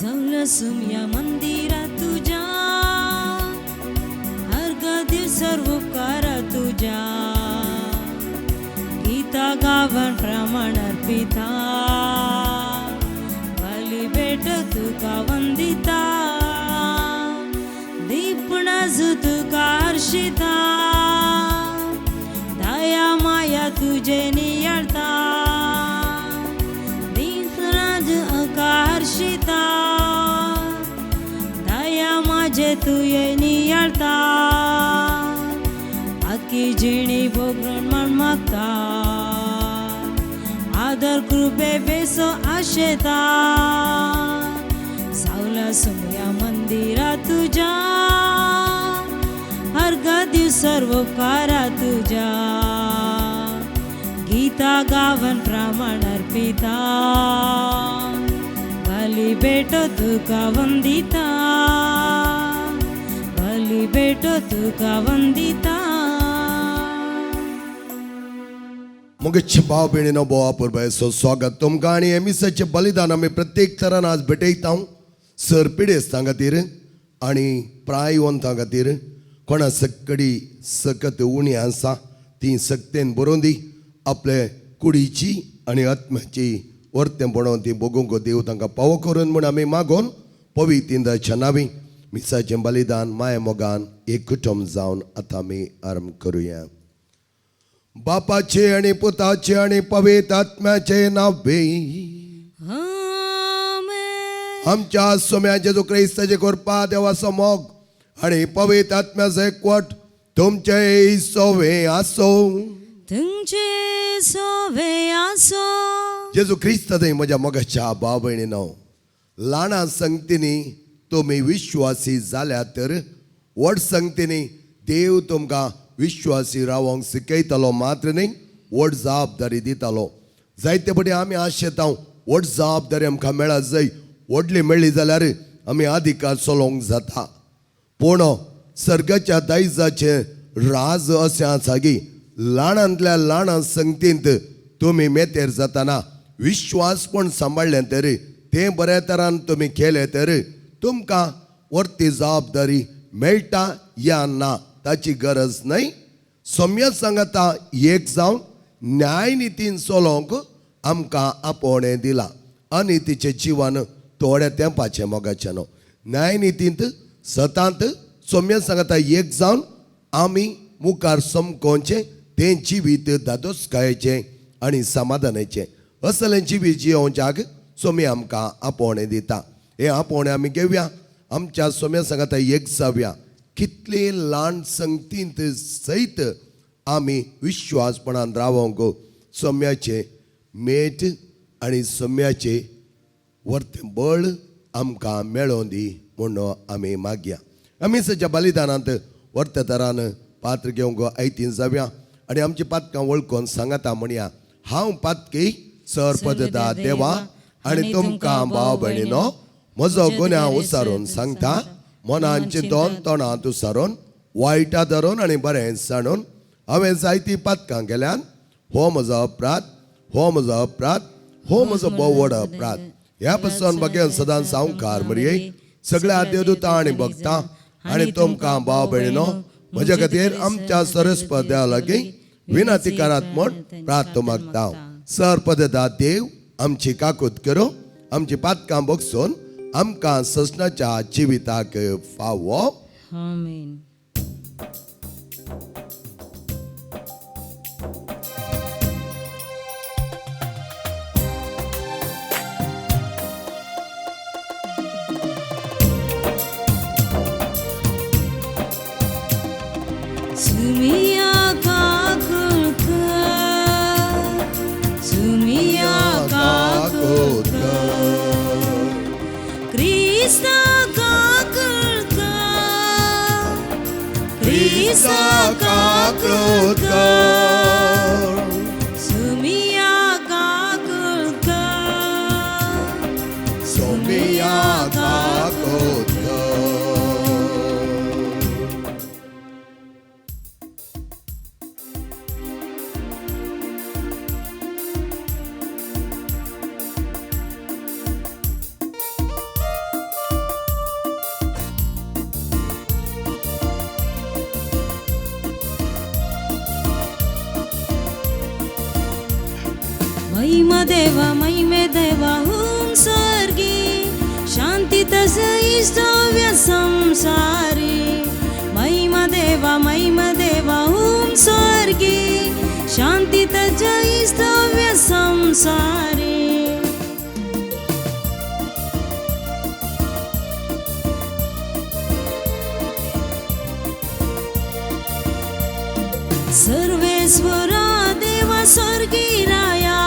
सावला सुमया मंदिरा तुज्या, अर्घ दिव सर्व उपकारा तुज्या, गीता गावन प्रमाण अर्पिता, बली भेट तुका वंदिता, दीपणाजू तुका हर्षिता, दया माया तुझे नियाळता, दीपणाजू तुका हर्षिता, दया माझे तुये नियाळता, आखी जिणी भोगरण म्हण मागता, आदर कृपे बेसो आशेता, सावला सुमया मंदिरा तुज्या, अर्घ दिव सर्व उपकारा तुज्या, गीता गावन प्रमाण अर्पिता, बली भेट तुका वंदिता, बली भेट तुका वंदिता. मुगेचे भाव भयणीनो बोवा पुरबायचो स्वागत तुमकां आनी मिसाचें बलिदान आमी प्रत्येक तरान आज भेटयता. सर पिडेस्तां खातीर आनी प्रायवंतां खातीर कोणा सकडी सकत उणी आसा ती सक्तेन बरोवन दी आपले कुडीची आनी आत्म्याची वर्तेंपणां ती भोगूंक देव तांकां पावो करून म्हूण आमी मागोवन पवितींदाच्या नांवी मिसाचें बलिदान माया मोगान एक कुटुंब जावन आतां आमी आरंभ करुया. बापाचे आनी पुताचे आनी पवित्र आत्म्याचे नांवे आमच्या सोम्या जेजू क्रिस्ताचे कृपा, देवाचो मोग आनी पवित्र आत्म्याचो एकवट तुमचे सोवे आसो. तुमचे सोवे आसो. जेजू क्रिस्त म्हज्या मोगाच्या भाव भयणीनो, ल्हाना संगतींनी तुमी विश्वासी जाल्या तर व्हड संगतींनी देव तुमकां विश्वासी रावंक शिकयतलो मात्र न्ही, व्हड जबाबदारी दितालो. जायते पटी आमी आशेता व्हड जबाबदारी आमकां मेळत जाय, व्हडली मेळ्ळी जाल्यार आमी अधिकार चलोवंक जाता. पूण सर्गाच्या दायजाचें राज अशें आसा की ल्हानांतल्या ल्हान संगतींत तुमी मेतेर जाताना विश्वास पण सांबाळ्ळें तर तें बऱ्या तरान तुमी केलें तर तुमकां व्हडली जबाबदारी मेळटा या ना ताची गरज न्हय. सम्य सांगता एक जावन न्यायनितीन चलोवंक आमकां आपोवणें दिलां आनी तिचें जिवन थोड्या तेंपाचें मोगाचें न्हू. न्यायनितींत सतांत सम्य सांगता एक जावन आमी मुखार समकोवचें तें जिवीत दादोसकायेचें आनी समाधानाचें असलें जिवीत जियोवच्याक सोमी आमकां आपोवणें दिता. हें आपोवणें आमी घेवया, आमच्या सोम्या सांगता एक जावया. कितले ल्हान संगतींत सयत आमी विश्वासपणान रावोंक सोम्याचें मेट आनी सोम्याचें वर्तें बळ आमकां मेळोवन दी म्हूण आमी मागया. आमी सद्या बलिदानांत वर्ते तरान पात्र घेवंक आयतीन जावया आनी आमची पातकां वळखून सांगता म्हणया, हांव पातकी सरपदता देवा आनी तुमकां भाव भयणीनो म्हजो गुन्यांव उसारून सांगता, मनान चिंतोन तोंडांत उसारून वायटा धरून आनी बरें सांडून हांवें जायतीं पातकां केल्यान. हो म्हजो अपराध, हो म्हजो अपराध, हो म्हजो भोव व्हड अपराध. ह्या पासून बगेन सदांच सावकार मरये सगळ्या देवदूतां आनी भक्तां आनी तुमकां भाव भयणीनो म्हज्या खातीर आमच्या सरस्पत देवा लागीं विनंती करात म्हूण प्रार्थ मागता. सरपदता देव आमची काकूत करूं, आमची पातकां बगसून आमकां ससनाच्या जिविताक फावो. आमेन. सुमिया काकुळकर, सुमिया काकुळकर, क्रिस्ता काकुळकर, क्रिस्ता काकुळकर, सुमिया काकुळकर, सुमिया काकुळकर. महिमा देवा महिमे देवा हुम स्वर्गी शांती तस इष्टव्य संसारी महिमा देवा महिमा देवा हुम स्वर्गी शांती तज इष्टव्य संसारी. सर्वेश्वरा देवा स्वर्गी राया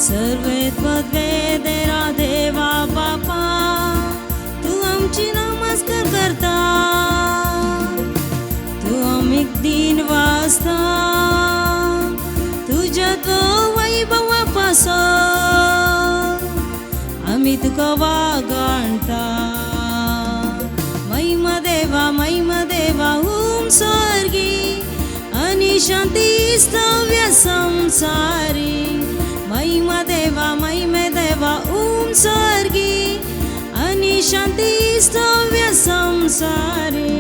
सर्वे पदवेदेरा देवा बापा तू आमची नमस्कार करता तू आमी दिन वाचता तुज्या तो वैभवा पासत आमी तुका वागाणटा. महिमा देवा महिमा देवा हुम स्वर्गी आणि शांती स्तव्य संसारी महिमा देवा महिमे देवा ओम स्वर्गी आणि शांती स्तव्य संसारी.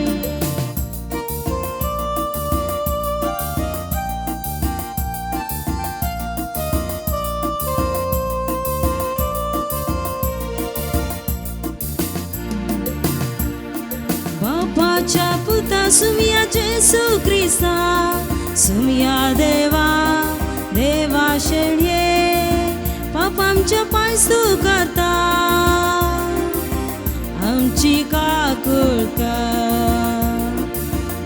बापाच्या पुता सुमिया जेसू क्रिस्ता सुमिया देवा देवा शेणये पापांच्या पांयस तूं करता आमची काकूळ कर.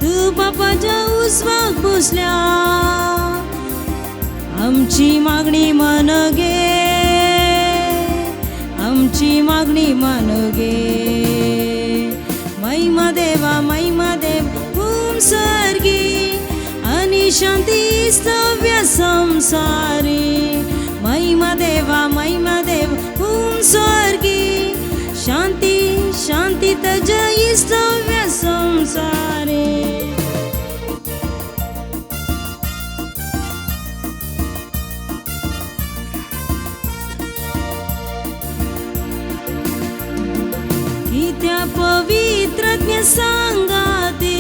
तूं बापाच्या उजवाक बसल्या आमची मागणी मन गे आमची मागणी मन गे. महिमा देवा महिमा देव हुम स्वर्गी आणि शांती स्तव्य संसारी महिमा देवा महिमा देव हुम स्वर्गी शांती शांती तज स्तव्य संसारी. कित्या पवित्रज्ञ सांगाते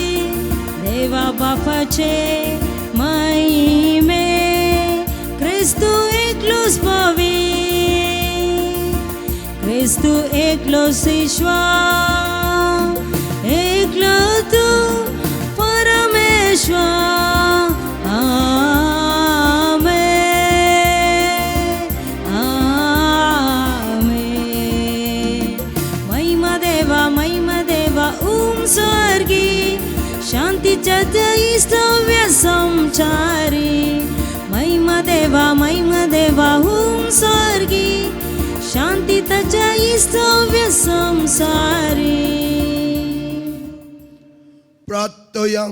देवा बापाचे महिमे क्रिस्तू एकलोच पवी क्रिस्तू एकलोच ईश्वर एकलो तूं परमेश्वर. आमेन आमेन. महिमा देवा महिमा देवा ओम स्वर्गी शांतीच्या स्तव्य संचारी महिमा देवा महिमा देवा हुम स्वर्गी शांती तच्या स्तव्य संसारी. प्रार्थया.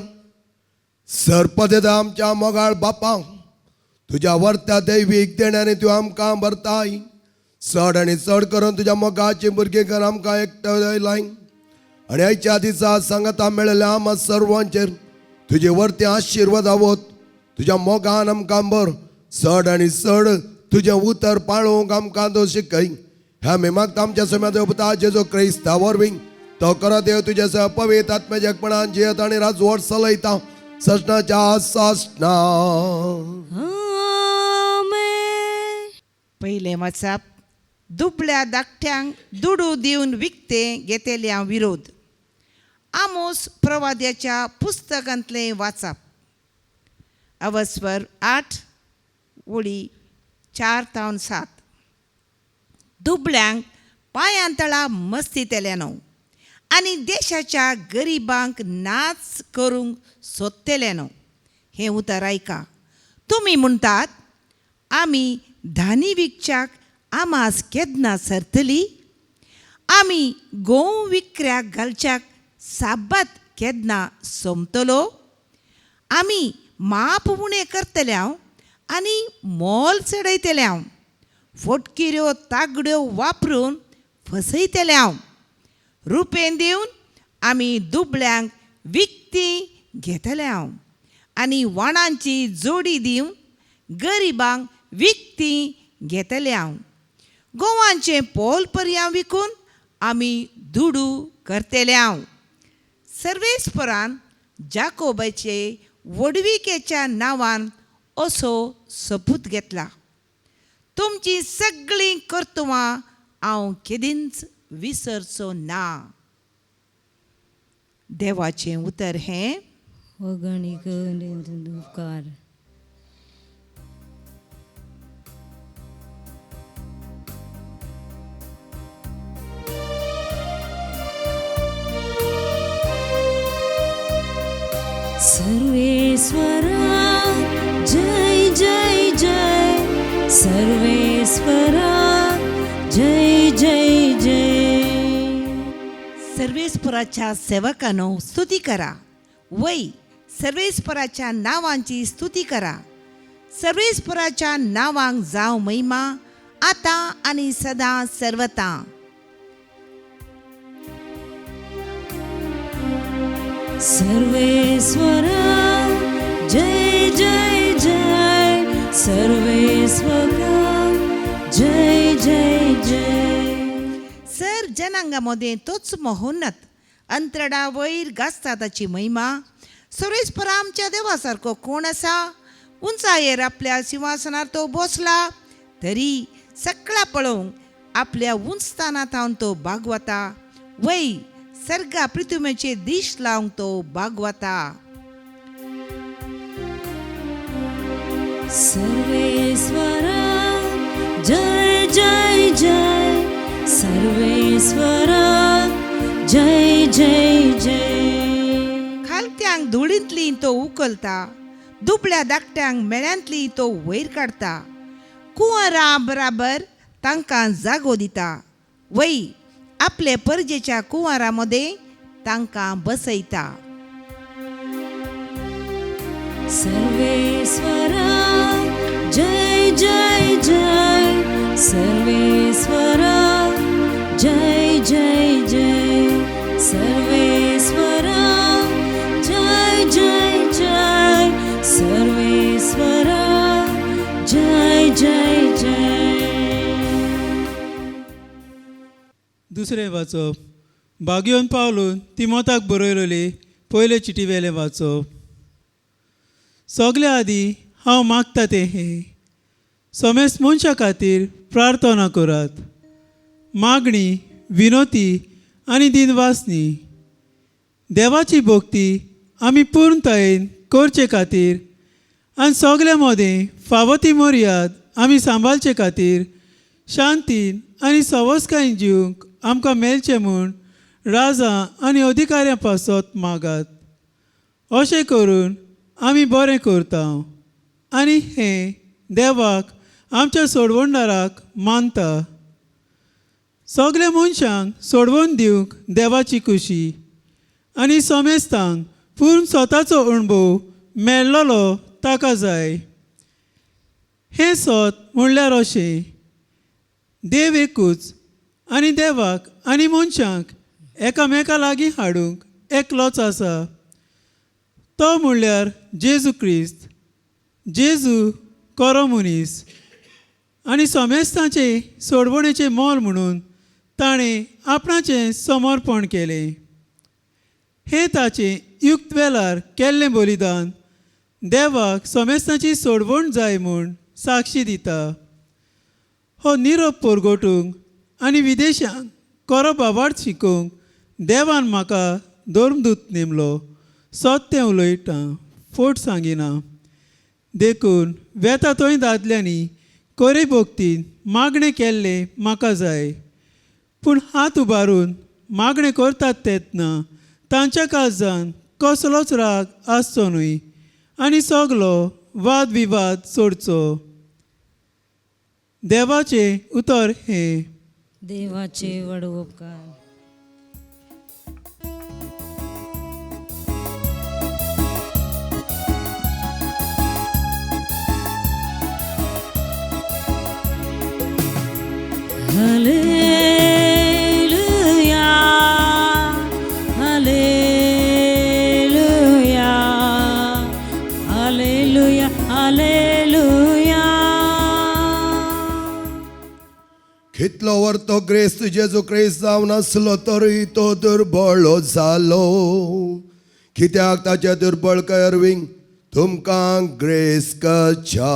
सरपदेता आमच्या मोगाळ बापा तुज्या वर्त्या दैवीक देण्याने तूं आमकां भरताय चड आनी चड करून तुज्या मोगाची भुरगीं कर आमकां एकठांय लाय आनी आयच्या दिसा सांगता मेळिल्ल्या आमा सर्वांचेर तुजे वर्ते आशिर्वाद आवत तुज्या मोगान आमकां भर चड आनी चड तुजें उतर पाळोवंक आमकां तूं शिकय. ह्या आमी मागता आमच्या सम्या देव पुता जेजू क्रिस्ता वरवीं तो करा देव तुज्या सह पवित्र आत्म्याच्या एकपणान जियत आनी राजवट चलयता ससनाच्या सासना. आमेन. पयलें वाचप दुबळ्या धाकट्यांक दुडू दिवन विकते घेतल्या विरोध. आमोस प्रवाद्याच्या पुस्तकांतलें वाचप अवस्वर 8 ओळी 4 तावन 7. दुबळ्यांक पांयांतळा मस्तीतल्या न्हू आनी देशाच्या गरिबांक नाच करूंक सोदतले न्हू. हें उतर आयका. तुमी म्हणटात आमी धानी विकच्याक आमास केन्ना सरतली आमी गोंव विकऱ्याक घालच्याक साबात केन्ना सोंपतलो आमी माप उणें करतले हांव आनी मोल चडयतले हांव फोटकिऱ्यो तागड्यो वापरून फसयतले हांव रुपेन दिवन आमी दुबळ्यांक विकती घेतले हांव आनी वाणांची जोडी दिवन गरिबांक विकती घेतले हांव गोवांचें पोल पर्यां विकून आमी दुडू करतले हांव. सर्वेस्परान जाकोबाचे व्हडविकेच्या नांवान असो सपूत घेतला. तुमची सगळीं कर्तुवां हांव केदींच विसरचो ना. देवाचें उतर हें. वगणीक उपकार. सर्वेश्वरा जय जय जय, सर्वेश्वरा जय जय जय. सर्वेस्पराच्या सेवकांनो स्तुती करा, वय सर्वेस्पराच्या नावांची स्तुती करा. सर्वेस्पराच्या नावांक जावं महिमा आतां आनी सदां सर्वता. सर्वेश्वरा जय जय जय, सर्वेश्वरा जय जय जय. सर जनांगा मदें तोच महोन्नत, अंतरडा वयर गाजता ताची महिमा. सर्वेस्परा आमच्या देवा सारको कोण आसा? उंचायेर आपल्या सिंहासनार तो बसला, तरी सगळा पळोवंक आपल्या उंचताना थावन तो बागवता. वय सर्गा पृथ्वीचे दीश लावंक तो बागवता. सर्वेश्वरा जय जय जय, सर्वेश्वरा जय जय जय. खालत्यांक धुळींतली तो उखलता, दुबळ्या धाकट्यांक मेळ्यांतली तो वयर काडटा. कुंवरा बराबर तांकां जागो दिता, वय आपले परजेच्या कुंवरा मदें तांकां बसयता. सर्वेश्वरा जय जय जय, सर्वेश्वरा जय जय जय, सर्वेश्वरा जय जय जय, सर्वेश्वरा जय जय जय. दुसरें वाचप बागयोन पावलून तिमोताक बरयलेली पयले चिटी वेलें वाचप. सगल्या आदीं हांव मागता तें हें, समेस्त मनशां खातीर प्रार्थना करात, मागणी, विनोती आनी दिनवासनी. देवाची भक्ती आमी पूर्णतायेन करचे खातीर आनी सगल्या मदें फावो ती मर्याद आमी सांबाळचे खातीर शांतीन आनी सवसकायेन जिवंक आमकां मेळचें म्हूण राजा आनी अधिकाऱ्यां पासत मागात. अशें करून आमी बरें करता आनी हें देवाक आमच्या सोडवणदाराक मानता. सगल्या मनशांक सोडवण दिवंक देवाची खुशी आनी समेस्तांक पूर्ण स्वताचो अणभव मेळ्ळलो ताका जाय. हें सत म्हणल्यार अशें, देव एकूच आनी देवाक आनी मनशांक एकामेका लागीं हाडूंक एकलोच आसा, तो म्हणल्यार जेजू क्रिस्त. जेजू खरो मनीस आनी समेस्तांचे सोडवणेचें मोल म्हणून ताणें आपणाचें समर्पण केलें. हें ताचें युक्त वेळार केल्लें बलिदान देवाक समेस्तांची सोडवण जाय म्हूण साक्षी दिता. हो निरोप परगटूंक आनी विदेशांक खरो बाबार्थ शिकोवंक देवान म्हाका धर्मदूत नेमलो. सत तें उलयता, फोट सांगिना. देखून वेता थंय दादल्यांनी कोरे भक्तीन मागणें केल्लें म्हाका जाय, पूण हात उबारून मागणें करतात तेन्ना तांच्या काळजान कसलोच राग आसचो न्हय आनी सगलो वाद विवाद सोडचो. देवाचें उतर हें. देवाचे व्हड उपकार. Hallelujah, hallelujah, hallelujah, hallelujah. कितलो वर तो ग्रेस्त जेजू क्रिस्त जावन आसलो तरी तो दुर्बळ जालो, कित्याक ताच्या दुर्बळ करवींक तुमकां ग्रेस कच्या.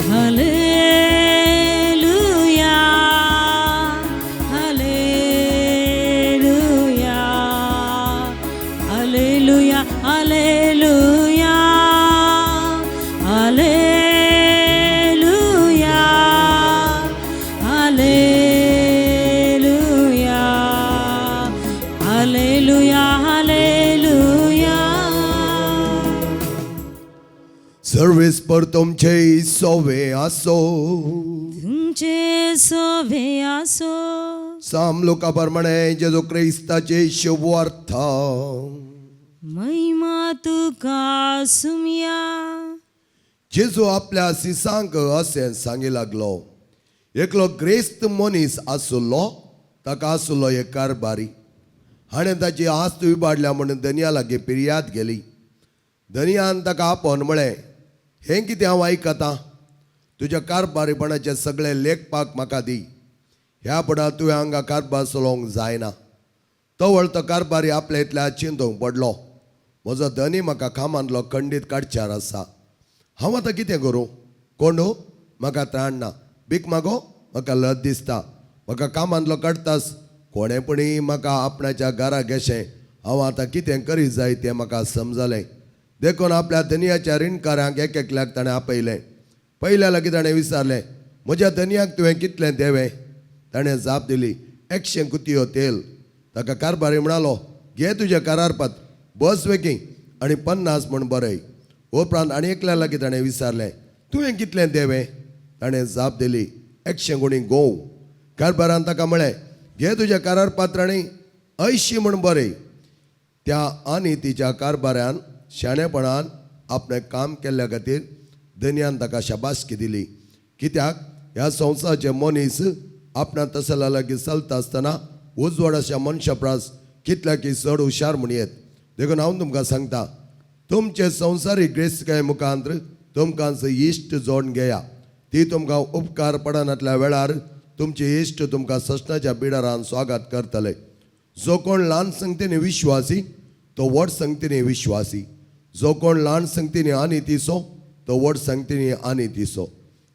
Hallelujah, hallelujah, hallelujah, hallelujah, hallelujah, hallelujah, hallelujah, hallelujah. सर्वेस्पर तुमचे सोवे आसो. तुमचे सोवे आसो. साम लोका प्रमाणे जेजू क्रिस्ताचे शुभवार्थ. महिमा तुका सुमया. जेजू आपल्या सिसांक अशें सांगी लागलो, एकलो ग्रेस्त मनीस आसुल्लो, ताका आसुल्लो एक कारबारी. हाणें ताची आस्त विबाडल्या म्हणून धनया लागीं पिर्याद गेली. धनयान ताका आपोवन म्हळें, हें कितें हांव आयकतां? तुज्या कारबारीपणाचें सगळें लेखपाक म्हाका दी. ह्या पडा तुवें हांगा कारबार चलोवंक जायना. तवळ तो कारबारी आपल्या इतल्या चिंतूंक पडलो, म्हजो धनी म्हाका कामांतलो खंडीत काडच्यार आसा. हांव आतां कितें करूं? कोंडू म्हाका त्राण ना, भीक मागो म्हाका लज दिसता. म्हाका कामांतलो काडटास कोणें पुणी म्हाका आपणाच्या घरा घेशें. हांव आतां कितें करीत जाय तें म्हाका समजलें. देखून आपल्या धनयाच्या रिणकारांक एक एकल्याक ताणें आपयलें. पयल्या लागीं ताणें विचारलें, म्हज्या धनयाक तुवें कितलें देवें? ताणें जाप दिली, 100 कुतयो तेल. ताका कारबारी म्हणालो, घे तुजें करारपत, बस वेगीं आनी 50 म्हूण बरय. उपरांत आनी एकल्या लागीं ताणें विचारलें, तुवें कितलें देवें? ताणें जाप दिली, 100 गुणी गोंव. कारबारान ताका म्हळें, घे तुजें करारपात्र आनी 80 म्हूण बरय. त्या आनी तिच्या कारबाऱ्यान शाणेपणान आपणें काम केल्ल्या खातीर धनयान ताका शाबासकी दिली. कित्याक ह्या संवसाराचे मनीस आपणा तसल्या लागीं चलता आसतना उजवाड अशा मनशा परस कितल्या की चड हुशार म्हण येत. देखून हांव तुमकां सांगता, तुमचे संवसारीक ग्रेस्तकाये मुखांत तुमकां इश्ट जोडून घेया. ती तुमकां उपकार पडनातल्या वेळार तुमचे इश्ट तुमकां ससनाच्या बिडारान स्वागत करतले. जो कोण ल्हान संगतीने विश्वासी तो व्हड संगतीने विश्वासी, जो कोण ल्हान संगतीने आनी तिसो तो व्हड संगतीने आनी तिसो.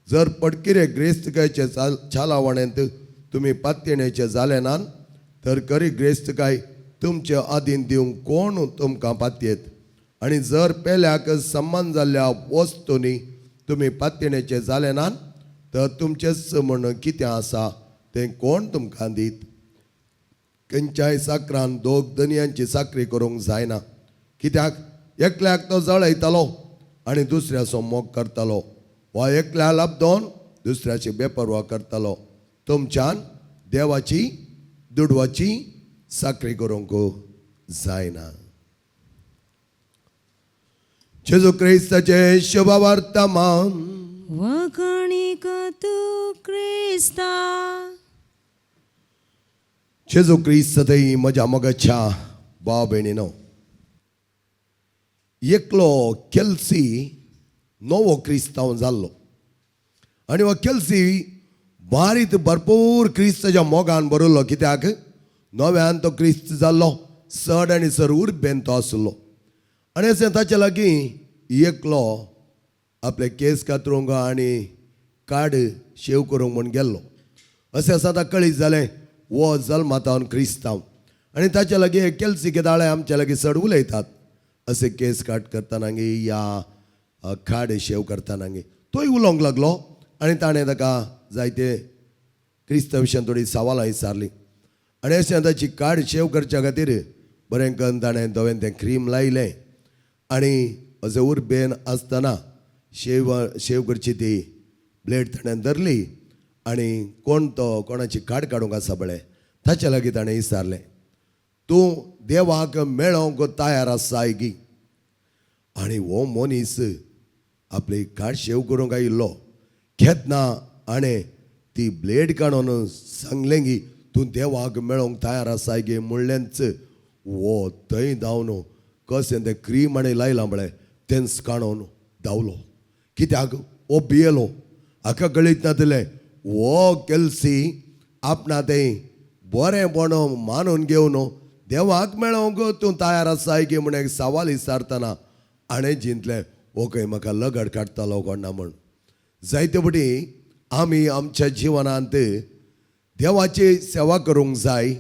जर पडकिरे ग्रेस्तकायचे छालावणेंत तुमी पात्येणेचे जाले ना तर खरी ग्रेस्तकाय तुमचे आदीन दिवंक कोण तुमकां पातयेत? आनी जर पेल्याक सम्मान जाल्ल्या वस्तूंनी तुमी पात्येणेचे जाले ना तर तुमचेच म्हण कितें आसा तें कोण तुमकां दीत? खंयच्याय साकरान दोग धनयांची साकरी करूंक जायना. कित्याक एकल्याक तो जळयतालो आनी दुसऱ्याचो मोग करतालो, वा एकल्या लाबदोन दुसऱ्याची बेपर्वा करतालो. तुमच्यान देवाची दुडवाची साकरी करूंक जायना. जेजू क्रिस्ताचे शुभवर्तमान. वखणीक तूं क्रिस्ता. जेजू क्रिस्त थंय म्हज्या मोगाच्या भाव भयणीनो, एकलो केल्सी नवो क्रिस्तांव जाल्लो आनी हो केल्सी बारीत भरपूर क्रिस्ताच्या मोगान भरिल्लो. कित्याक नव्यान तो क्रिस्त जाल्लो, चड आनी चड उर्बेन तो आसलो. आनी अशें ताच्या लागीं एकलो आपले केंस कातरूंक आनी काड शेव करूंक म्हूण गेल्लो. अशें आसा ताका कळीत जालें हो जल्मातावन क्रिस्तांव आनी ताच्या लागीं केल्सी केदाळे आमच्या लागीं चड उलयतात. अशें केंस काट करतना गी या खाड शेव करतना गी तोय उलोवंक लागलो आनी ताणें ताका जायते क्रिस्तांव विशयान थोडी सवालां विचारलीं. आनी अशें ताची काड शेव करच्या खातीर बरें करून ताणें धवें तें क्रीम लायलें आनी अशें उर्बेन आसतना शेव शेव करची ती ब्लेड ताणें धरली आनी कोण तो कोणाची काड काडूंक आसा पळय ताच्या लागीं ताणें विचारलें, तूं देवाक मेळोवंक तयार आसाय गी? आनी हो मनीस आपली काड शेव करूंक आयिल्लो. केन्ना हाणें ती ब्लेड काडून सांगलें गी तूं देवाक मेळोवंक तयार आसाय गी म्हणलेंच हो थंय धांवन कशें तें क्रीम हाणें लायलां पळय तेंच काडून धांवलो. कित्याक हो भियेलो. हाका कळीत नातलें हो केल्सी आपणा तें बरेंपण मानून घेवन देवाक मेळोवंक तूं तयार आसाय गी म्हण एक सवाल विचारतना हाणें चिंतलें हो खंय म्हाका लगड काडटालो कोण ना म्हण. जायते फावटी आमी आमच्या जिवनांत देवाची सेवा करूंक जाय,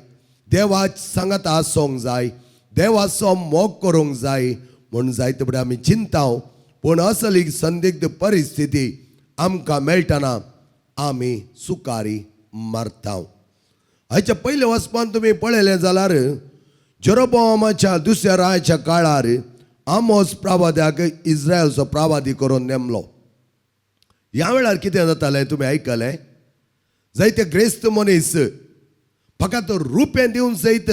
देवा सांगात आसूंक जाय, देवाचो मोग करूंक जाय म्हूण जायते फावटी आमी चिंता. पूण असली संदिग्ध परिस्थिती आमकां मेळटना आमी सुकारी मारता. हाच्या पयले वचपान तुमी पळयलें जाल्यार जेरोबोमाच्या दुसऱ्या रायाच्या काळार आमोस प्रवाद्याक इस्रायलचो प्रवादी करून नेमलो. ह्या वेळार कितें जातालें तुमी आयकलें? जायते ग्रेस्त मनीस फकत रुपें दिवन सयत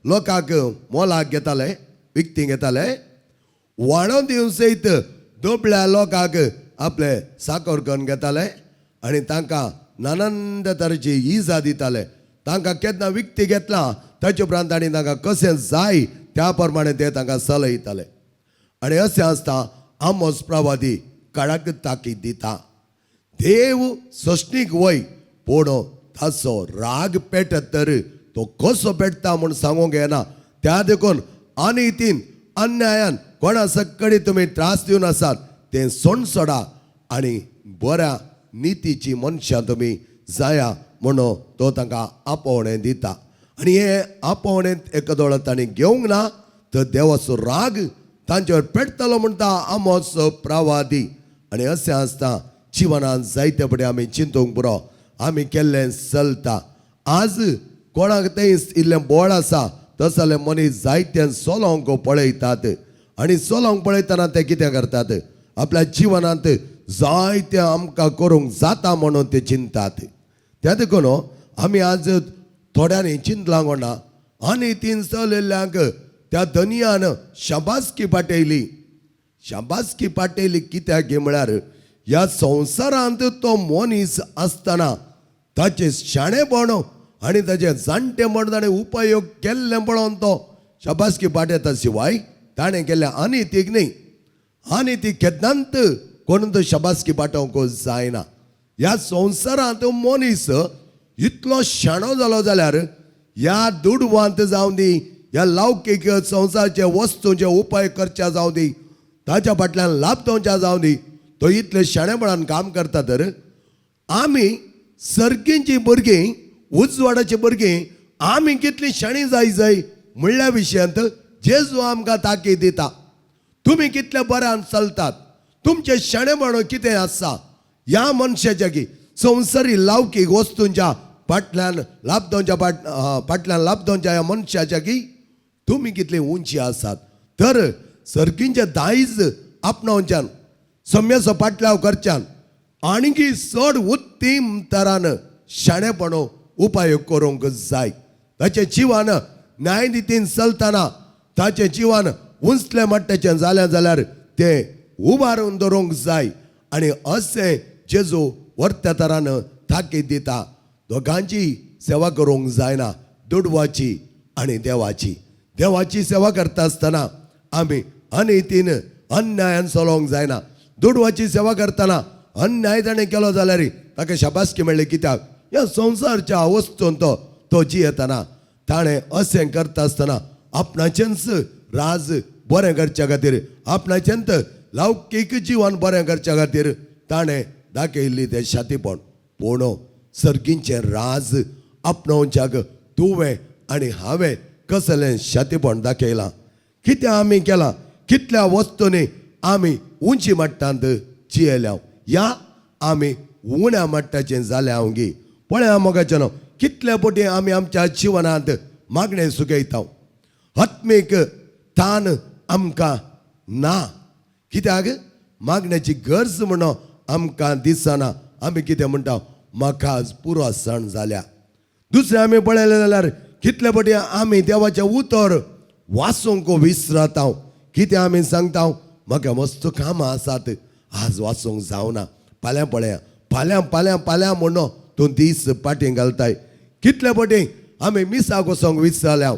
लोकांक मोलाक घेताले, विकती घेताले. वाणो दिवन सयत दुबळ्या लोकांक आपले साकर करून घेताले आनी तांकां नानंद तरेची इजा दिताले. तांकां केन्ना विकती घेतला ताचे उपरांत तांणी तांकां कशें जाय त्या प्रमाणे ते तांकां चलयताले. आनी अशें आसता आमोस प्रवादी कडक ताकीद दिता, देव सश्टीक वय पूण ताचो राग पेटत तर तो कसो पेटता म्हूण सांगूंक येना. त्या देखून अनितीन अन्यायान कोणा सकडी तुमी त्रास दिवन आसात तें सोडा आनी बऱ्या नितीची मनशां तुमी जाया म्हणून तो तांकां आपोवणें दिता. आनी हें आपोवणें एकादोळो तांणी घेवंक ना तर देवाचो राग तांचेर पेटतलो म्हणटा आमोस प्रवादी. आनी अशें आसता जिवनांत जायते फुडें आमी चिंतूंक पुरो, आमी केल्लें चलता. आज कोणाक तें इल्लें बोळ आसा तसले मनीस जायते चलोवंक पळयतात आनी चलोवंक पळयतना ते कितें करतात, आपल्या जिवनांत जायते आमकां करूंक जाता म्हणून ते चिंतात. त्या देखून आमी आज थोड्यांनी चिंतलां कोणा आनी तीन चलयल्ल्यांक त्या धनयान शाबासकी पाटयली. शाबासकी पाटयली कित्याक म्हळ्यार ह्या संवसारांत तो मनीस आसतना ताचें शाणेपण आनी ताचें जाणटेपण ताणें उपयोग केल्लें पळोवन तो शाबासकी पाटयता शिवाय ताणें केल्लें आनी तीक न्ही. आनी ती केन्नाच कोण तो शाबासकी पाटोवंक जायना. ह्या संवसारांत मनीस इतलो शाणो जालो जाल्यार ह्या दुडवांत जावं दी, ह्या लौकीक संवसाराचे वस्तूंचे उपाय करच्या जावं दी, ताच्या फाटल्यान लाभ दिवच्या जावं दी, तो इतले शाणेपणान काम करता. तर आमी सर्गींची भुरगीं, उजवाडाची भुरगीं, आमी कितली शाणी जाय जाय म्हणल्या विशयांत जेजू आमकां ताकीद दिता. तुमी कितल्या बऱ्यान चलतात, तुमचें शाणेपण कितें आसा ह्या मनशाच्या की संवसारी लौकीक वस्तूंच्या फाटल्यान लाभ दिवच्या फाटल्यान लाभ दिवच्या ह्या मनशाच्या की तुमी कितली उंची आसात. तर सर्गींचें दायज आपणावच्यान सम्याचो पाटलाव करच्यान आणकी चड उत्तीम तरान शाणेपण उपाय करूंक जाय. ताचें जिवन न्यायनितीन चलतना ताचें जिवन उंचलें मट्टाचें जालें जाल्यार तें उबारून दवरूंक जाय. आनी अशें जेजू वर्त्या तरान ताकीद दिता, दोगांची सेवा करूंक जायना, दुडवाची आनी देवाची. देवाची सेवा करता आसतना आमी अनितीन अन्यायान चलोवंक जायना. दुडवाची सेवा करतना अन्याय ताणें केलो जाल्यार ताका शाबासकी मेळ्ळी कित्याक ह्या संवसारच्या वस्तून तो तो जियेतना ताणें अशें करता आसतना आपणाचेंच राज बरें करच्या खातीर, आपणाचेंच लौकीक जिवन बरें करच्या खातीर ताणें दाखयल्ली तें शातीपण. पूण सर्गींचें राज आपणावच्याक तुवें आनी हांवें कसलें शातीपण दाखयलां, कितें आमी केलां, कितल्या वस्तूंनी आमी उंची मट्टांत जियेल्या या आमी उण्या मट्टाचें जाल्या गी. पळया मोगाचें न्हू कितले पटी आमी आमच्या जिवनांत मागणें सुकयता, आत्मीक तान आमकां ना, कित्याक मागण्याची गरज म्हणून आमकां दिसना. आमी कितें म्हणटा, म्हाका आज पुरो सण जाल्या. दुसरें आमी पळयलें जाल्यार कितले पटी आमी देवाचें उतर वाचूंक विसरता. कितें आमी सांगता, म्हाका मस्त कामां आसात, आज वाचूंक जावना, फाल्यां पळया, फाल्यां फाल्यां फाल्यां म्हणून तूं दीस पाटी घालताय. कितले पटी आमी मिसाक वचोंक विसरल्या,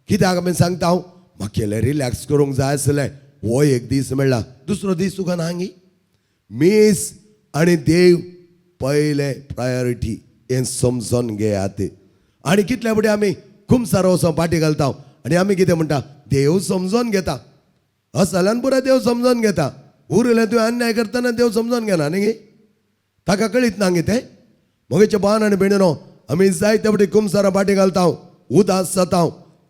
कित्याक आमी सांगता म्हाका रिलॅक्स करूंक जाय आसलें, हो एक दीस मेळ्ळा, दुसरो दीस तुका ना गी. मीस आनी देव पयले प्रायोरिटी हें समजून घेयात. आनी कितले फावटी आमी कुमसार वचोन पाटी घालता आनी आमी कितें म्हणटा, देव समजून घेता. अशें जाल्यान पुरो देव समजून घेता, उरलें तुवें अन्याय करतना देव समजून घेना न्ही. ताका कळीत ना गे तें. मगेचे बान आनी भयणीनो, आमी जायते फावटी कुमसारां फाटी घालता, उदास जाता,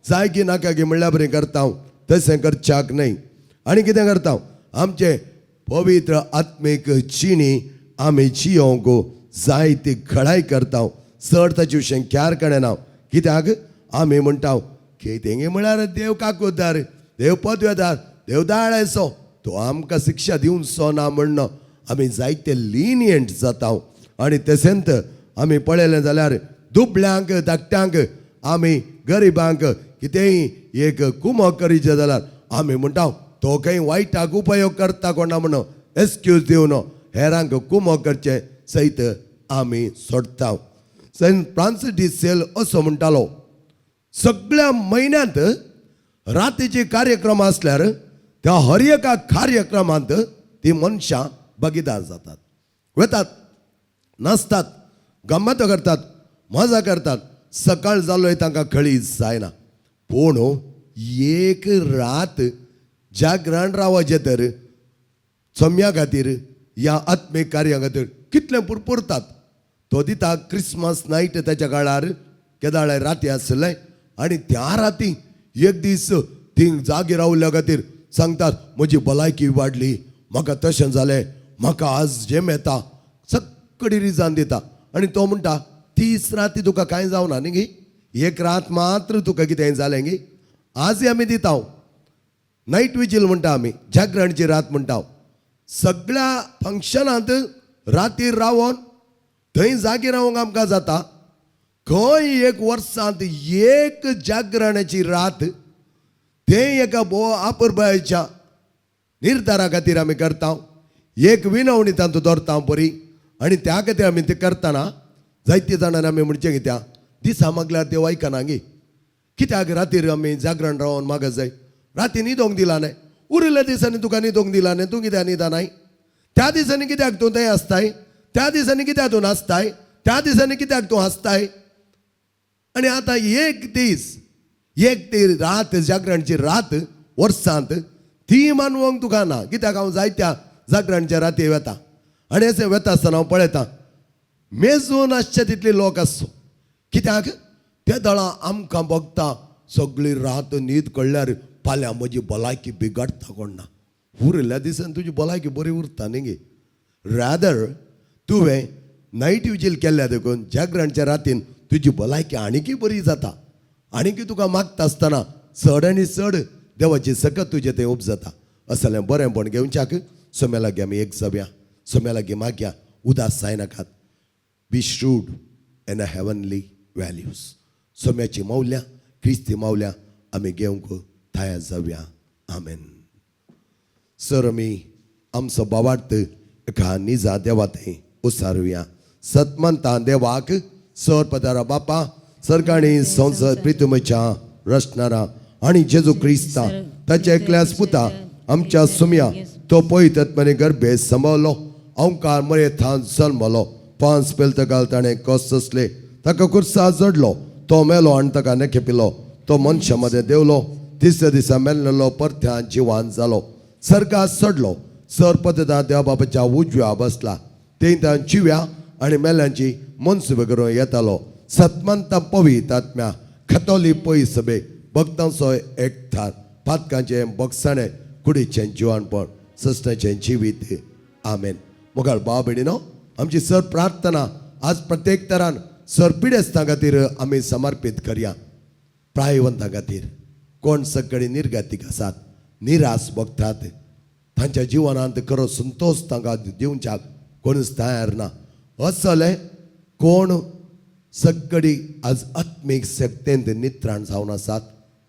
जाय की नाका की म्हणल्या बरी करता. तशें करच्याक न्हय. आनी कितें करता, आमचे पवित्र आत्मीक जिणी आमी जियोंक जायती घडाय करता. चड ताचे विशय क्यार कळना. कित्याक आमी म्हणटा कितें म्हळ्यार देव काकुदार, देव पदवेदार, देव दाळेसो, तो आमकां शिक्षा दिवचो ना म्हण्ण आमी जायते लिनियंट जाता. आनी तशेंच आमी पळयलें जाल्यार दुबळ्यांक, धाकट्यांक, आमी गरिबांक कितेंय एक कुमक करीचें जाल्यार आमी म्हणटा तो खंय वायटाक उपयोग करता कोणा म्हणून एक्सक्यूज दिवन हेरांक कुमक करचें सयत आमी सोडटा. सेंट फ्रांसीस डी सेल असो म्हणटालो, सगळ्या म्हयन्यांत रातीचे कार्यक्रम आसल्यार त्या हर एका कार्यक्रमांत ती मनशां भागीदार जातात, वतात, नाचतात, गम्मतो करतात, मजा करतात. सकाळ जालोय तांकां खळी जायना. पूण एक रात जागरण रावचें तर चम्या खातीर ह्या आत्मीक कार्या खातीर कितलें पुरपुरतात. तो दिता क्रिसमस नायट ताच्या काळार केदाळे राती आसलें आनी त्या राती एक दीस ती जागी रावल्या खातीर सांगतात म्हजी भलायकी वाडली, म्हाका तशें जालें, म्हाका आज जेम येता, सगळी रिजान दिता. आनी तो म्हणटा 30 राती तुका कांय जावना न्ही गी, एक रात मात्र तुका कितें जालें गी. आजय आमी दिता नायट विजील म्हणटा, आमी जागरणची रात म्हणटा. सगळ्या फंक्शनांत रातीर रावन थंय जागे रावंक आमकां जाता. खंय एक वर्सांत एक जागरणाची रात तें एका भोव आपुरबायेच्या निर्धारा खातीर आमी करता. एक विनवणी तातूंत दवरता बरी आनी त्या खातीर आमी तें करतना जायते जाणांनी आमी म्हणचें कित्याक दिसा मागल्यार देव आयकना गी, कित्याक रातीर आमी जागरण रावन मागत जाय, राती न्हिदोंक दिला न्हय, उरिल्ल्या दिसांनी तुका न्हिदोंक दिला न्हय, तूं कित्याक न्हिदनाय, त्या दिसांनी कित्याक तूं थंय आसताय, त्या दिसांनी कित्याक तूं नाचताय, त्या दिसांनी कित्याक तूं हांसताय. आनी आतां एक दीस एक ती रात जागरणची रात वर्सांत ती मानवंक तुका ना. कित्याक हांव जायत्या जागरणच्या राती वेता आनी अशें वेता आसतना हांव पळयतां मेजून आसचे तितले लोक आसचो. कित्याक ते दळां आमकां भोगता सगळी रात न्हीद कळ्ळ्यार फाल्यां म्हजी भलायकी बिगडटा कोण ना. उरिल्ल्या दिसान तुजी भलायकी बरी उरता न्ही गे. रादर तुवें नायट विजील केल्ल्या देखून जागरणच्या रातीन तुजी भलायकी आनीकय बरी जाता, आनीकय तुका मागता आसतना चड आनी चड देवाची सकत तुजें थंय उपजता. असलें बरेंपण घेवच्याक सोम्या लागीं आमी एक जावया, सोम्या लागीं मागया, उदास जायनाकात. Be shrewd in a heavenly values. सोम्याची मावल्या, क्रिस्ती मावल्या आमी घेवंक तयार जावया. आमेन. सर आमी आमचो बावार्थ एका निजा देवा थंय उसारुया. सतमंता देवाक सर पदारा बापा सरकाणी संसद प्रितुमेच्या रचणारा आनी जेजू क्रिस्ता ताच्या एकल्यास पुता आमच्या सुमया तो पयतत्मने गर्भे सांबावलो, अंकार मरे थान जल्मलो, 5 पेलतकाल ताणें कस सोंसले, ताका कुर्सा जडलो, तो मेलो आनी ताका नेखेपिलो, तो मनशा मदें देवलो, तिसऱ्या दिसा मेल्लो परत्यान जिवान जालो, सर्गात चडलो, सर पदता देवा बापाच्या उजव्या बसला, थंय जिव्या आनी मेल्यांची मनसुबे करून येतालो. सतमंता पवित्र आत्म्या खतोली पय सभे भक्तांचो एकठार पातकांचें बगसाणें कुडीचें जिवानपण सस्नाचें जिवीत. आमेन. मुखार भाव भयणीनो, आमची सर प्रार्थना आज प्रत्येक तरान सर पिडेस्तां खातीर आमी समर्पीत करया. प्रायवंतां खातीर कोण सगळे निर्गतीक आसात, निराश भोगतात, तांच्या जिवनांत खरो संतोश तांकां दिवच्याक कोणूच तयार ना. असले कोण सगळी आज आत्मीक शक्तेंत नित्राण जावन आसात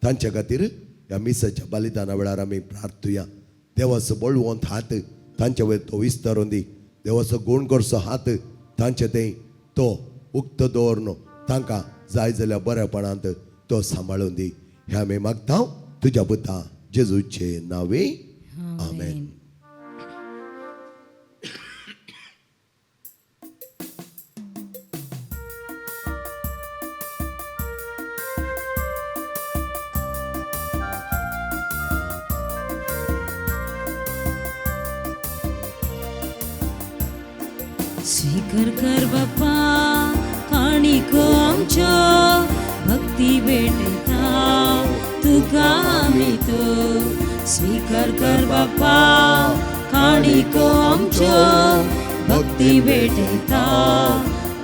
तांच्या खातीर ह्या मिसाच्या बलिदाना वेळार आमी प्रार्थुया. देवाचो बळवंत हात तांचे वयर तो विस्तारून दी, देवाचो गुण करचो हात तांचे थंय तो उक्तो दवरून तांकां जाय जाल्यार बरेपणांत तो सांबाळून दी. हें आमी मागता तुज्या पुता जेजूचे नांवे. आमेन. स्वीकार कर बाप्पा काणिको आमच्यो भक्ती भेटयता तुका आमी तो स्वीकार कर बाप्पा काणिको आमच्यो भक्ती भेटयता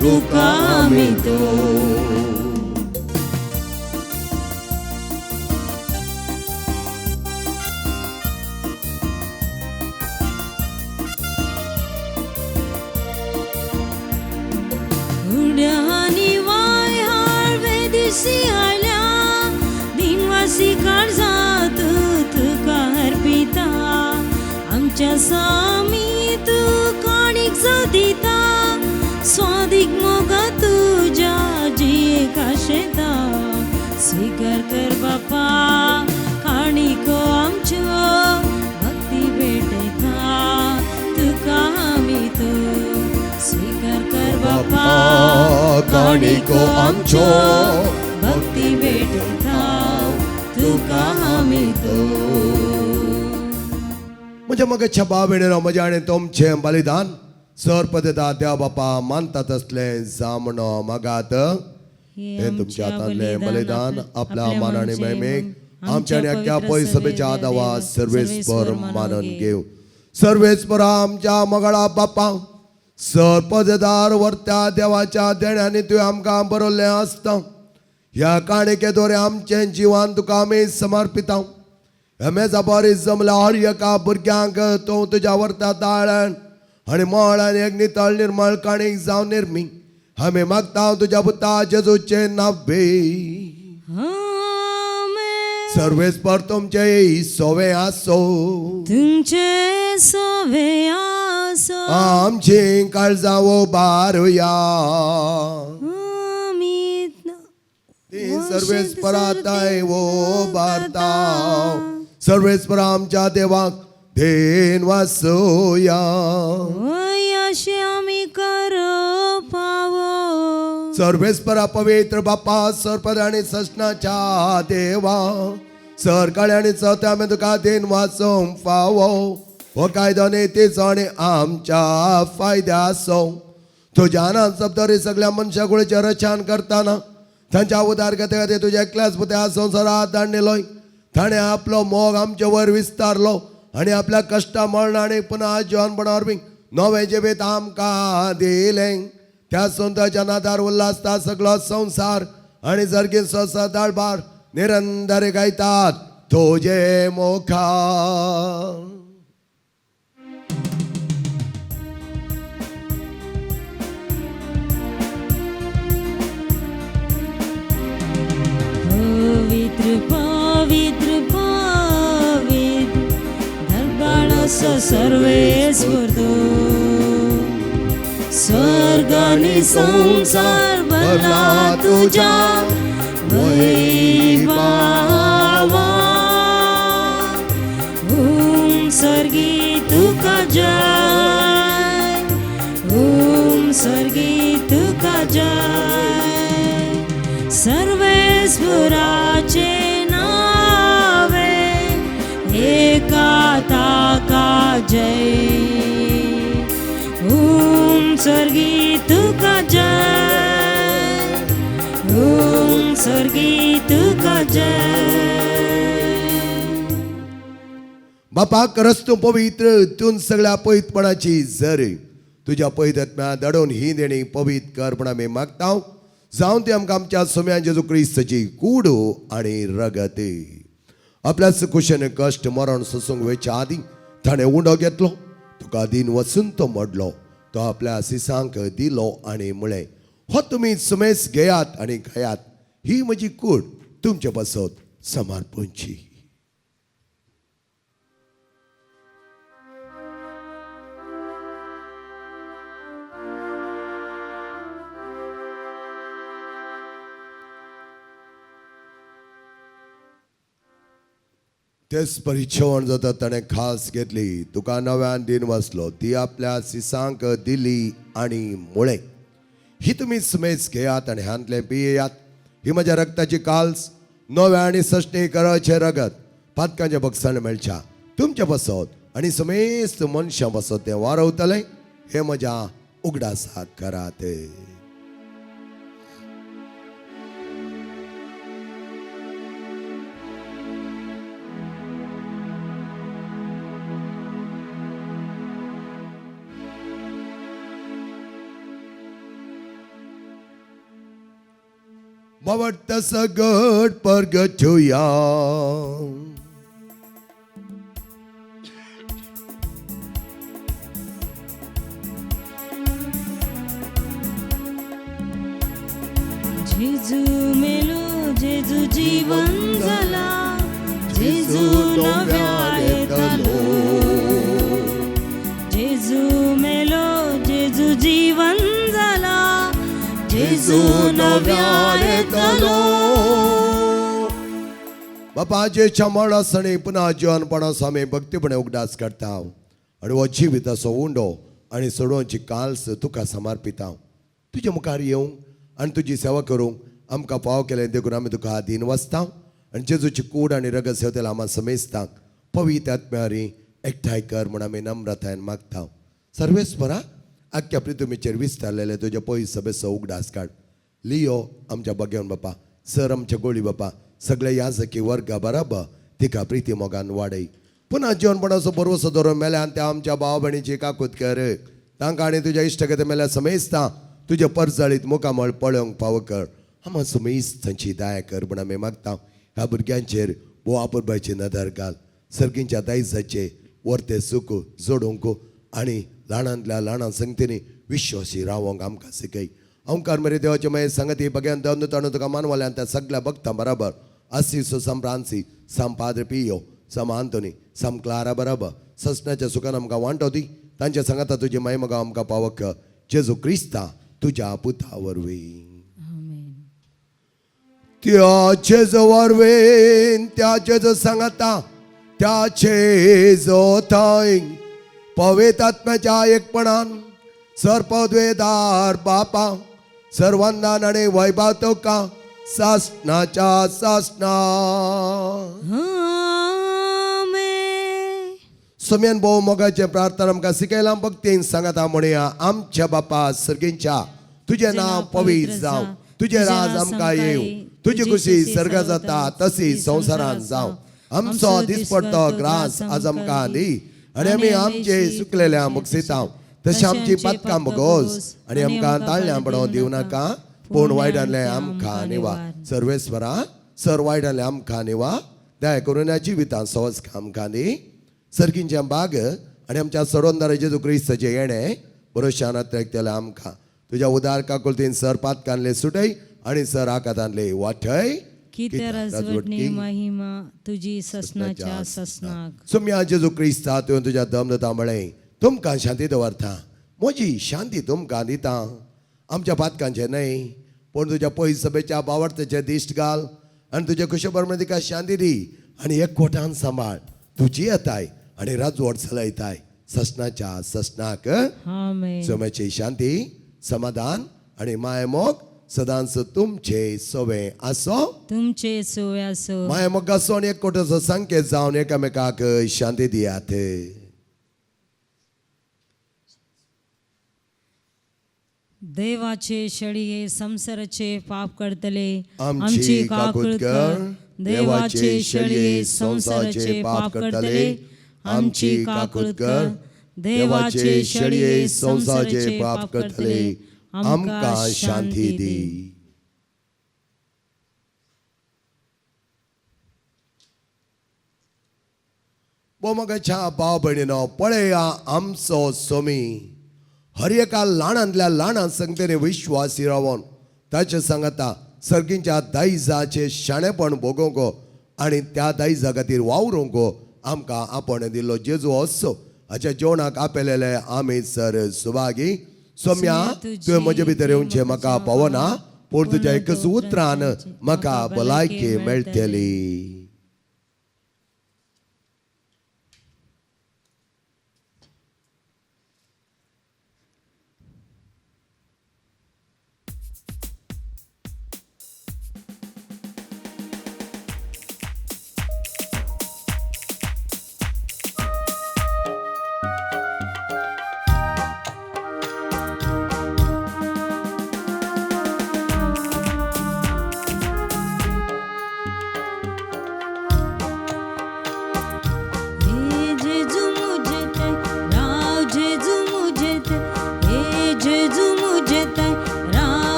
तुका आमी तो. उड्यानी वाय हाळवे दिसी आयल्या दिनवासी काळजात तुका अर्पिता आमच्या स्वामी तूं काणीक जाव दिता स्वादीक मोगा तुज्या जियेक आशेता. स्वीकार कर बापा काणिको आमच्यो भक्ती भेटयता तुका आमी तो स्वीकार कर बापा काणिको आमच्यो भक्ती भेटयता तुका आमी तो. म्हज्या मगाच्या भाव भयणीनो, म्हज्या आनी तुमचें बलिदान सरपदेता देव बापा मानता तसलें जामणो मागात. हे तुमच्या हातांतलें बलिदान आपल्या मान आनी महिमेक आमच्या आनी अख्ख्या पय सभेच्या आदावा सर्वेस्पर मानून घेव. सर्वेस्पर आमच्या मगळा बापा सरपदेदार वर्त्या देवाच्या देण्यांनी तुवें आमकां बरयल्लें आसता. ह्या काणिके दोरे आमचें जिवान तुका आमी समर्पिता. ह्या मेजा बरी जमल्या हर एका भुरग्यांक तूं तुज्या वर्त्या ताळ्यान आनी मळान एक नितळ निर्मळ काणीक जावन निर्मी आमी मागता तुज्या पुता जेजूचें नांव. आमेन. सर्वेस्पर तुमचे सोवे आसो. तुमचे सोवे आसो. आमची काळजां उबारुया. आमी ती सर्वेस्पराताय उबारता. सर्वेस्पर आमच्या देवाक then वासोया. अशें आमी करपावो. सर्वेस्परा पवित्र बापा सरपद आनी ससनाच्या देवा सरकाळी आनी चवथ्या आमी तुका then वाचोवंक फावो. हो कायदो नीतीचो आनी आमच्या फायद्याचो. तुज्या आनंद जबाबदारी सगळ्या मनशा कुळीचें रचन करतना तांच्या उदारगते खातीर तुज्या एकल्याच पुत्या संवसारात धाडलेलो. ताणें आपलो मोग आमचे वयर विस्तारलो आनी आपल्या कश्टा मरण आनी पुनः जिवनपणा वरवीं नवें जिवीत आमकां दिलें. त्या संताच्या नादार उल्हासता सगळो संवसार आनी सर्गीन संवसार दळबार निरंतर गायतात तुजे मुखार. पवित्र पवित्र पवित्र दरबाळसो सर्वेस्पर तूं स्वर्ग आनी संवसार भरला तुज्या वैभावा. ओम सर्गी तुका जय ओम सर्गी तुका जय सर्वेस्पराचे नावे एका ताका जय ओम स्वर्गी तुका जय ओम स्वर्गी तुका जय. बापा खरंच तूं पवित्र तूं सगळ्या पवित्रपणाची जर तुज्या पवित्र दडोवन ही देणी पवित्र कर म्हण आमी मागता. जावन ती आमकां आमच्या सोम्या जेजू क्रिस्ताची कूड आनी रगत. आपल्या कुशेन कश्ट मरण सोसूंक वयच्या आदीं ताणें उंडो घेतलो तुका दीन वचून तो मोडलो तो आपल्या सिसांक दिलो आनी म्हळें हो तुमी सुमेस घेयात आनी खायात ही म्हजी कूड तुमचे पासत समर्पणची. तेच परी जेवण जाता ताणें खास घेतली तुका नव्यान दिन वाचलो ती आपल्या सिसांक दिली आनी म्हळें ही तुमी सुमेज घेयात आनी हांतलें पियेयात ही म्हज्या रक्ताची काल्स नव्या आनी सश्टी कराचें रगत पातकांच्या बक्षान मेळच्या तुमच्या पासत आनी समेस्त मनशां पासत तें वारवतलें हें म्हज्या उगडासा करात. बावडत सगट परगटुया. जेजू मेलो, जेजू जीवन जाला, जेजू नव्या येतलो. जेजू मेलो, जेजू जीवन जाला, जेजू नव्या येतलो. बापाचे मरणासणी पुन्हा जिवनपणाचो आमी भक्तीपणे उगडास करता आनी हो जिविताचो उंडो आनी सोडोवची काल्स तुका समर्पिता. तुज्या मुखार येवंक आनी तुजी सेवा करूंक आमकां फाव केलें देखून आमी तुका आदीन वचता आनी जेजूची कूड आनी रगत सेवतेला आमा समेजता पवित्र आत्म्यारी एकठांय कर म्हूण आमी नम्रतायेन मागता. सर्वेस्परा आख्ख्या पृथ्वीचेर विस्तारलेले तुज्या पयस सभेचो उगडास काड. लियो आमच्या बगेवन बापा, सर आमच्या गोळी बापा, सगळे याजकी वर्गा बराबर तिका प्रिती मोगान वाडय. पुन्हा जिवनपणाचो भरवसो धरून मेल्या आनी त्या आमच्या भाव भयणीची काकूत कर. तांकां आनी तुज्या इश्टगते मेल्या समेजता तुज्या परजळीत मुखामळ पळोवंक फावो कर. आमा समेज तांची दया कर म्हूण आमी मागता. ह्या भुरग्यांचेर भोव आपुरबायची नदर घाल. सर्गींच्या दायजाचे वर्ते सुख जोडूंक आनी ल्हानांतल्या ल्हानां संगतींनी विश्वासी रावोंक आमकां शिकय. ओंकार मरे देवाचे मागीर सांगती बग्यान देवन ताणू तुका मानवल्यान त्या सगळ्या भक्तां बराबर आसिसो सम फ्रांसी सम पाद्र पियो सम आंतोनी सम क्लारा बराबर ससनाच्या सुखान आमकां वांटो दी. तांच्या सांगाता तुजी मायमगां आमकां पावक जेजू क्रिस्ता तुज्या पुता वरवीं. त्या जेजू वरवीं, त्या जेजू सांगाता, त्या जेजू थंय पवित्र आत्म्याच्या एकपणान सर्पद्वेदार बापा सर्वांना आनी वैभव तुका सासनाच्या सासना. आमेन. सोम्यान भोव मोगाचें प्रार्थना आमकां शिकयलां भक्तीन सांगाता म्हणया. आमच्या बापा सर्गींच्या तुजें नांव पवित्र जावं, तुजें राज आमकां येवं, तुजी खुशी सर्गा जाता तशी संवसारांत जावं. आमचो दिसपडतो ग्रास आज आमकां दी आनी आमी आमचे सुकलेल्या मुक्सितांव तशें आमची पातकां भोगोस आनी आमकां ताळल्यां पडोवं दिवं नाका, पूण वायटांतलें आमकां निवा. सर्वेस्वरा सर वायटांतलें आमकां निवा. दया करून ह्या जिवितांत सहज आमकां दी. सर्गींच्या बाग आनी आमच्या सरोंदार जेजू क्रिस्ताचें येणें भरोशान अत्रेकतलें आमकां. तुज्या उदार काकुळतीन सर पातकांतले सुटय आनी सर आकातांतले वाटय. कित्या राजवटणी महिमा तुजी ससनाच्या ससनाक. सोम्या जेजू क्रिस्ता तुवें तुज्या दम दिता म्हळें तुमकां शांती दवरता, म्हजी शांती तुमकां दिता. आमच्या पातकांचें न्हय पूण तुज्या पयस सभेच्या बावडतेचें दिश्ट घाल आनी तुज्या खुशे प्रमाणे तिका शांती दी आनी एकवटान सांबाळ. तुजी येताय आनी राजवट चलयताय ससनाच्या ससनाक. आमेन. सोम्याची शांती समाधान आनी मायमोग सदांच तुमचे सवे आसो. तुमचे सोवे आसो. मायमोग आसो आनी एकवटाचो संकेत जावन एकामेकाक शांती दियात. देवाचे शळये संसाराचे पाप करतले आमची काकूत कर. देवाचे शळये संसाराचे पाप करतले आमची काकूत कर. देवाचे शळये संसाराचे पाप करतले आमकां शांती दी. बोमगाच्या भाव भयणीनो पळया आमचो सोमी हर एका ल्हानांतल्या ल्हानां संगतेने विश्वासी रावन ताचे सांगाता सर्गींच्या दायजाचें शाणेपण भोगोवंक आनी त्या दायजा खातीर वावरूंक आमकां आपण दिल्लो जेजू असो हाच्या जेवणाक आपयलेले आमी सर सुभागी. सोम्या तुवें म्हजे भितर येवचें म्हाका पावना, पूण तुज्या एकच उतरान म्हाका भलायकी मेळटली.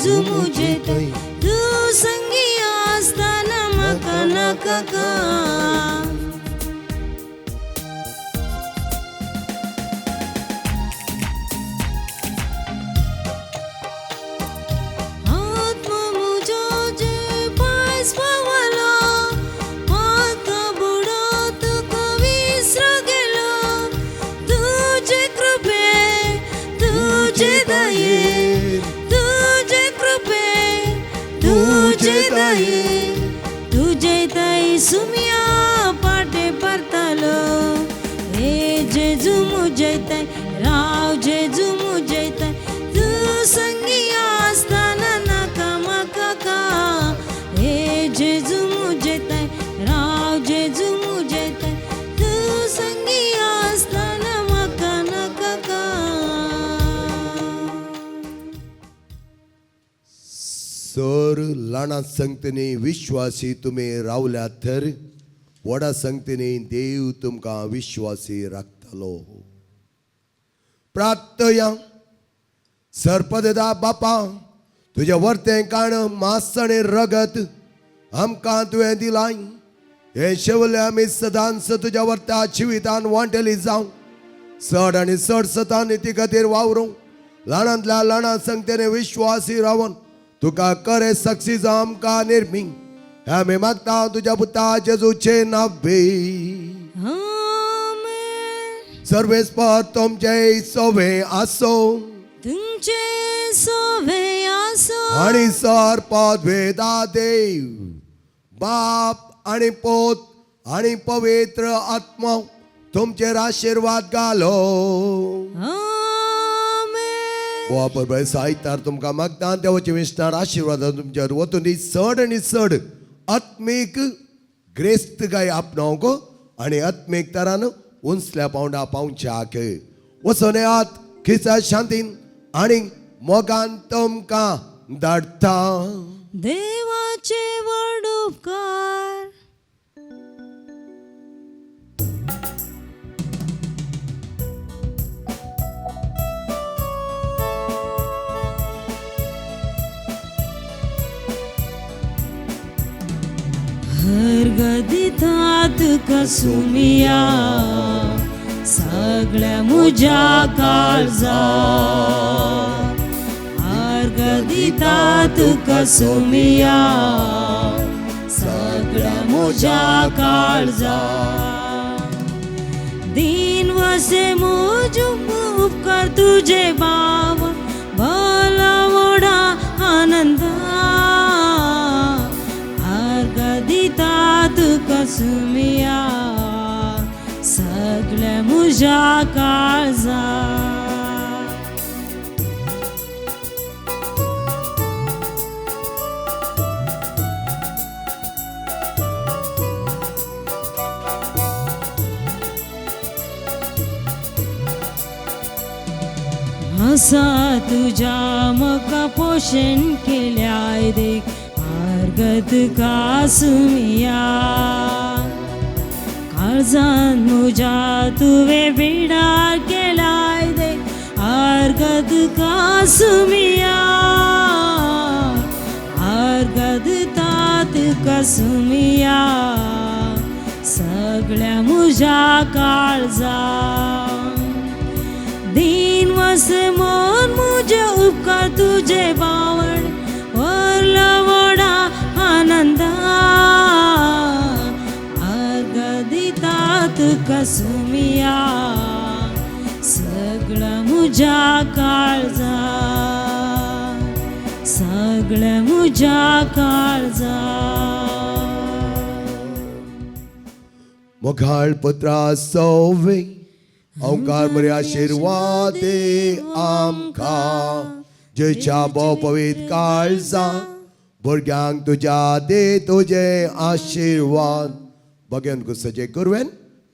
जेजू मुजे थंय तूं संगी आसतना म्हाका नाका काय. आत्मा म्हजो जे पांयस पावलो म्हाका बुडो तुका विसरो गेलो तुजे कृपे तुजे दये तुजे कृपे तुजे दये तुजे दये सुमिया पाटे परतलो हे जेजू मुजे थंय राव जेजू मुजे थंय तूं संगी आसतना नाका म्हाका काय हे जेजू मुजे थंय राव जेजू मुजे थंय तूं संगी आसतना म्हाका नाका काय. सर ल्हाना संगतींनी विश्वासी तुमी रावल्यात तर व्हडा संगतींनी देव तुमकां विश्वासी राखतलो. प्रार्थया. सरपदा बापा तुजें वर्तें काण मास आनी रगत आमकां तुवें दिलाय हें शेवलें आमी सदांच तुज्या वर्त्या जिवितान वांटेली जावं चड आनी चड सतान ती खातीर वावरूं ल्हानांतल्या ल्हाना संगतेने विश्वासी रावन तुका करे साक्षी जावं आमकां निर्मी हें आमी मागता तुज्या पुता जेजूचे नावे. आमेन. सर्वेस्पर तुमचे सोवे आसो तुमचे सोवे आसो आनी सर पदवेदा देव बाप आनी पोत आनी पवित्र आत्मा तुमचेर आशिर्वाद घालो. आमेन. वापर बरें साहित्यार तुमकां मागता देवाचे विस्तार आशिर्वाद तुमचेर वतून ती चड आनी चड आत्मीक ग्रेस्त काय आपणावंक आनी आत्मीक तरान उंचल्या पावंडा पावच्याक वचून येयात खिसा शांतीन आनी मोगान तुमकां धाडटा. देवाचे व्हड उपकार. हरगदिता तुका सुमिया सगळ्या मुज्या काळजा हरगदिता तुका सुमिया सगळ्या मुज्या काळजा दिन वसे मुजू उपकार तुझे बाबा भला व्हडा आनंदा आर्ग तुका सुमिया सगळ्या मुज्या काळजा. असा तुझ्या मका पोषण केल्याय देख आर्गत का सुमिया काळजान मुज्या तुवें बिडार केलाय देख आर्गत का सुमिया आर्गत तात का सुमिया सगळ्या मुज्या काळजा दिन वस मन मुझे उपकार तुझे बावड वरला वडा आनंदा आर्गदितात कसुमिया सगळं मुझ्या काळजा सगळं मुझ्या काळजा. मोगाळ पत्रा सवे अवकार मरे आशिर्वादे आमकां जेच्या भोव पवित्र काळजा भुरग्यांक तुज्या दे तुजे आशिर्वाद बगेन गुस्साचे गुरवेन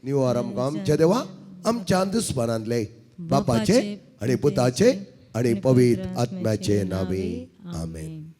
निवार आमकां आमच्या देवा आमच्या दुस्मानांतले बापाचे आनी पुताचे आनी पवित्र आत्म्याचे नावे. आमेन.